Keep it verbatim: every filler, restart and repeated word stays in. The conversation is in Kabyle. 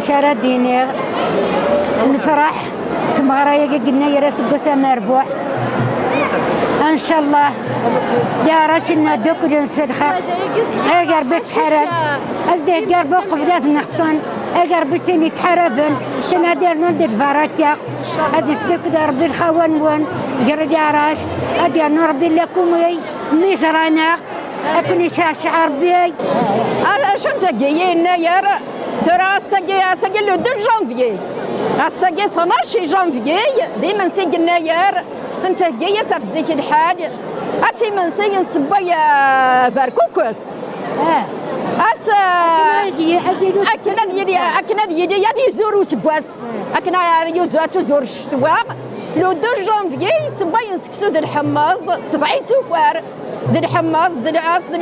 Acu ara d-iniɣ? Nefreḥ s tmeɣra-agi, yennayer aseggas amerbuḥ. Ncallah, leɛrac-nneɣ dduklen s lxir. Ay Ṛebbi ttḥarab, ad d-iheggi Ṛebbi uqbel ad nexṣen. Ay Ṛebbi tin yettḥaraben, tin ad irnun di lbaraka. Ad isdukkel Ṛebbi lxawa-nwen gar leɛrac, ad irnu Ṛebbi lakum i mi ẓran-aɣ. Ad ken-iceɛceɛ Ṛebbi. Ar acu n tagi yennayer? Tura ass-agi, ass-agi le deux janvier. Ass-agi tnac janvier, d imensi n yennayer. Nthegga-yas ɣef zik lḥal. Ass imensi nsewway, eh, berkukes. Ah. Ass, eh, akken ad yili, akken ad yili, ad yili, ad yili, ad yizur useggas. Akken ad yuzur, ad tuzur ccetwa. Le deux janvier, nsewway seksu d lḥemmeẓ, sebɛa isufar d lḥemmeẓ, d lɛes, d